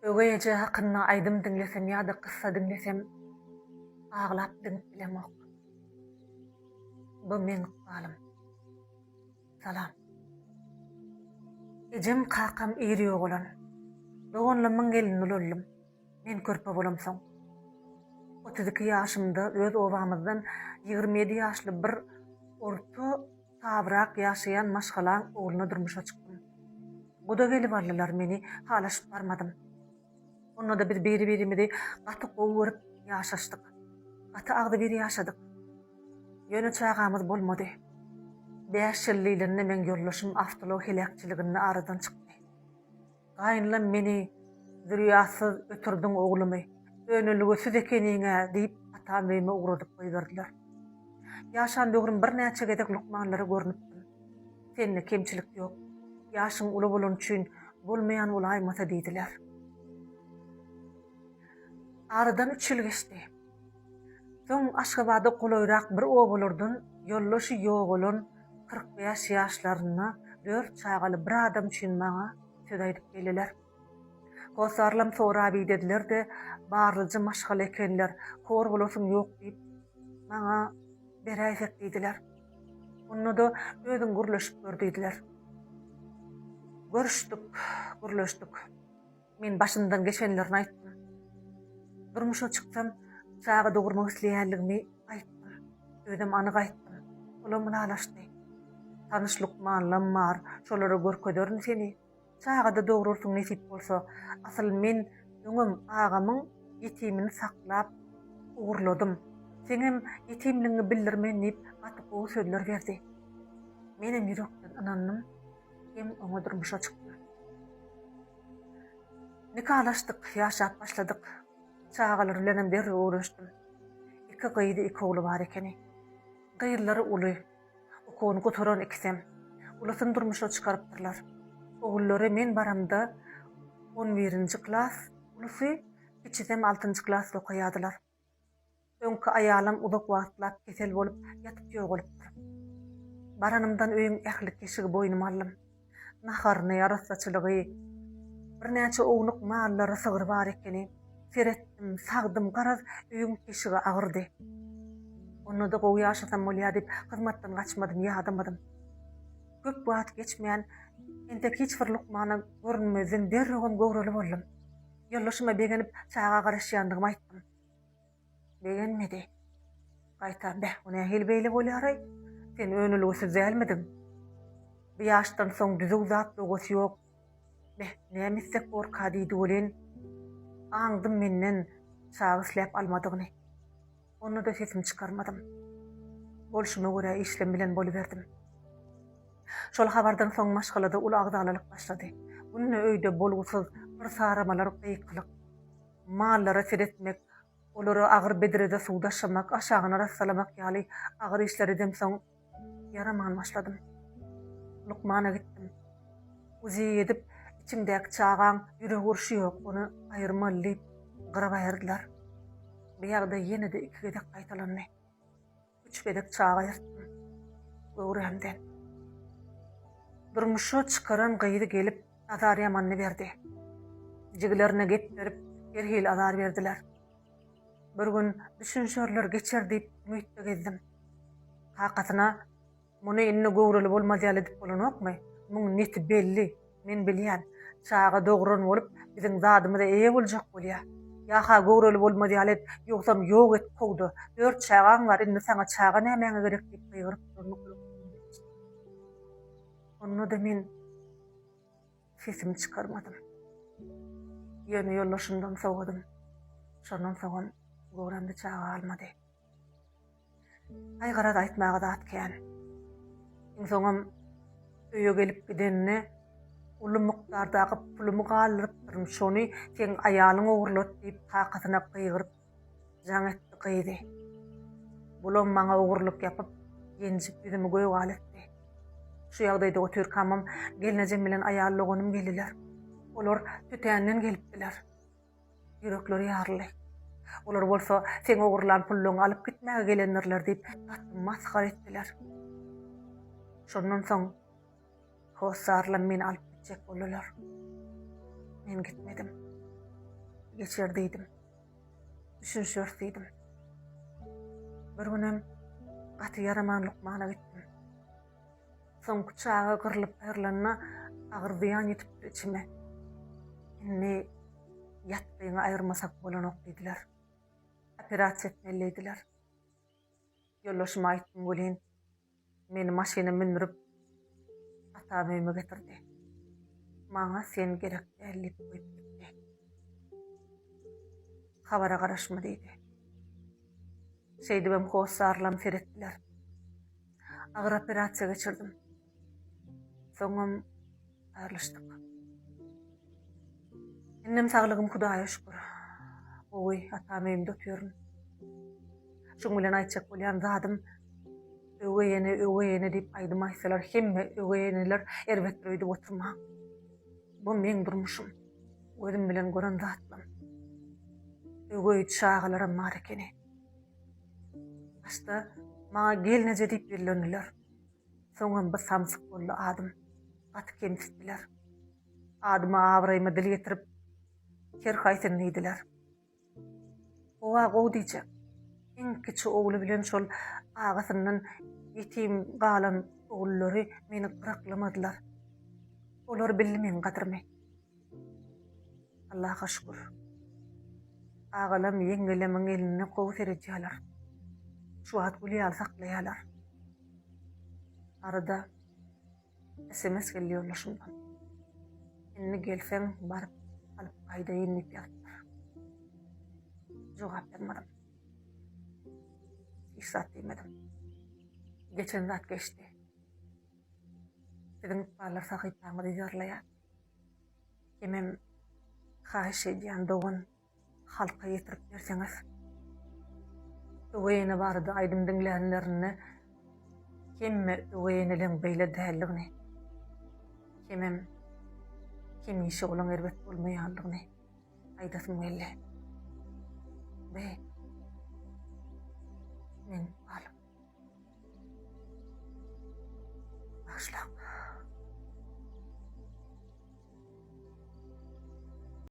Öweý eje hakynda aýdym diňlesem ýa-da kyssa diňlesem, aglap diňip bilemok. Bu meň ykbalym. Salam. Ejem kakam ir ýogalan. Doganlamyň gelnini ulaldym. Men körpe bolamsoň. 32 ýaşymda öz obamyzdan 27 ýaşly bir orta tabrak ýaşaýan maşgalaň ogluna durmuşa çykdym. Guda gelip aldylar meni, halaşyp barmadym. Onda-da biz biri-birimizi gaty gowy görüp ýaşaşdyk. Gaty agzybir ýaşadyk. Ýöne çagamyz bolmady. Bäş ýyl diýlende meň ýoldaşym awtoulag heläkçiliginde aradan çykdy. Gaýynlam meni Zürýatsyz ötürdiň oglumy, önelgesiz ekeniň-ä diýip atam öýüme ugradyp goýberdiler. Ýaşan döwrüm birnäçe gezek lukmanlara görnüpdim. Sende kemçilik ýok. Ýaşyň uly bolany üçin bolmaýan bolaýmasa diýdiler. Aradan üç ýyl geçdi. Soň Aşgabada golaýrak bir obalardan ýoldaşy ýogalan 45 ýaşlarynda dört çagaly bir adam üçin maňa söz aýdyp geldiler. Hossarlam sorap idediler-de, barlyja maşgala ekenler, hor bolasyň ýok diýip, maňa beräýsek diýdiler. Onda-da özüň gürleşip gör diýdiler. Görüşdik, gürleşdik. Men başymdan geçenlerini aýtdym. Durmuşa çyksam, çaga dogurmak isleýänligimi aýtdym. Özem anyk aýtdym. Olam ylalaşdy. Tanyş lukmanlam bar, şolara görkezerin seni. Çaga-da dograrsyň nesip bolsa. Asyl men öňem agamyň ýetimini saklap ogurladym. Seňem ýetimligiňi bildirmen diýip gaty gowy sözler berdi. Menem ýürekden ynandym hem oňa durmuşa çykdym. Nikalaşdyk, ýaşap başladyk. Çagalar bilenem derrew öwrenişdim. Iki gyzy, iki ogly bar ekeni. Gyzlary uly, okuwyny gutaran ikisem. Ulusyny durmuşa çykarypdyrlar. Ogullary men baramda on birinji klas ulusy, kiçisem altynjy klasda okaýardylar. Öňki aýalam uzak wagtlap kesel bolup, ýatyp ýogalypdyr. Baranymdan öýüň ähli keşigi boýnuma aldym. Naharyny, arassaçylygy, birnäçe ownuk mallary, sygry bar ekeni. Seretdim, sagdym, garaz, öýüň keşigi agyrdy. Onda-da gowy ýaşasam bolýar diýip, hyzmatdan gaçmadym, ýadamadym. Köp wagt geçmän, entek hiç bir lukmana görünmezden derrewem göwreli boldum. Ýoldaşyma begenip, çaga garaşýandygymy aýtdym. Begenmedi. Gaýta, Beh, bu nähili beýle bolýar-aý? Sen önelgesiz dälmidiň? Bu ýaşdan soň düzüw zat dogasy ýok. Beh, näme etsek borka diýdi welin, aňdym menden çaga isläp almadygyny. Onda-da sesimi çykarmadym. Bolşuma görä işlem bilen boluberdim. Şol habardan soň maşgalada uly agzalalyk başlady. Günde öýde bolgusyz yrsaramalar, gykylyk. Mallara seretmek, olara agyr bedrede suw daşamak, aşagyny arassalamak ýaly agyr işleri edemsoň, ýaraman başladym. Lukmana gitdim. UZI edip, içiňdäki çagaň ýürek urşy ýok, ony aýyrmaly diýip, gyryp aýyrdylar. Bu ýagdaý ýene-de iki gezek gaýtalandy. Üç gezek çaga ýyrtdym. Göwrämden. Durmuşa çykaran gyzy gelip azar ýamanyny berdi. Jigilerine gep berip her hili azar berdiler. Bir gün düşünişerler geçer diýip umytda gezdim. Kakasyna Muny indi göwreli bolmaz ýaly edip bolanokmy? Muň neti belli, men bilýän. Çaga dogran bolup, biziň zadymyza eýe boljak bolýa. Ýa-ha göwreli bolmaz ýaly et, ýogsam ýok et, kowda. Dört çagaň bar, indi saňa çaga nämäňe gerek diýip gygyryp duranyny gulaklarym eşitdi. Onda-da men sesimi çykarmadym. Ýöne ýoldaşymdan sowadym. Şondan soňam göwrämde çaga galmady. Aý garaz aýtmaga zat kän. Iň soňam öýe gelip gidenine uly mukdardaky pulumy galdyrypdyryn, şony seň aýalyň ogurlady diýip kakasyna gygyryp jaň etdi gyzy. Bulam maňa ogurlyk ýapyp, ýenjip ýüzümi gög-al etdi. Şu ýagdaýda otyrkamam gelnejem bilen aýal doganym geldiler. Olar tötänden gelipdiler. Ýürekleri ýaryldy. Olar bolsa seň ogurlan pullaňy alyp gitmäge gelendirler diýip, gaty masgara etdiler. Şondan soň hossarlam meni alyp gitjek boldular. Men gitmedim. Geçer diýdim. Düşünişeris diýdim. Bir günem gaty ýaraman lukmana gitdim. Soňky çaga gyrlyp aýrylanda agyr zyýan ýetipdir içime. Indi ýatgyňy aýyrmasak bolanok diýdiler. Operasiýa etmeli diýdiler. Ýoldaşyma aýtdym welin, meni maşyna mündürip, atam öýüme getirdi. Maňa sen gerek däl diýip goýup gitdi. Habara garaşma diýdi. Şeýdibem hossarlam seretdiler. Agyr operasiýa geçirdim. Soňam aýrylyşdyk. Indem saglygym Hudaýa şükür. Gowy, atam öýümde otyryn. Şuň bilen aýtjak bolýan zadym, öweý ene, öweý ene diýip aýdym aýtsalar, hemme öweý eneler erbetdir öýdüp oturmaň. Bu meň durmuşym. Gözüm bilen gören zatlam. Öweý çagalaram bar ekeni. Başda maňa gelneje diýip ýüzlendiler. Soňam bir samsyk boldy adym. Gaty kemsitdiler. Adyma abraýyma dil getirip, her haýsyny diýdiler. Gowa gowy diýjek. Iň kiçi ogly bilen şol agasyndan ýetim galan ogullary meni gyraklamadylar. Olar bildi meň gadyrymy. Allaha şükür. Agalam, ýeňňelemiň eline gowy seredýärler. Şu wagt gül ýaly saklaýarlar. Arada sms geldi ýoldaşymdan. Indi gelseň baryp alyp gaýdaýyn diýip ýazypdyr. Jogap ýazmadym. Hiç zat diýmedim. Geçen zat geçdi. Siziň ykballar sahypaňyzy ýazarlaýar. Hemem haýyş edýän dogan halka ýetirip berseňiz. Öweý ene barada aýdym diňlänlerinde hemme öweý eneleň beýle däldigini hemem hemişe olaň erbet bolmaýandygyny aýdasym geldi. Be meň ykbalym. Bagyşlaň.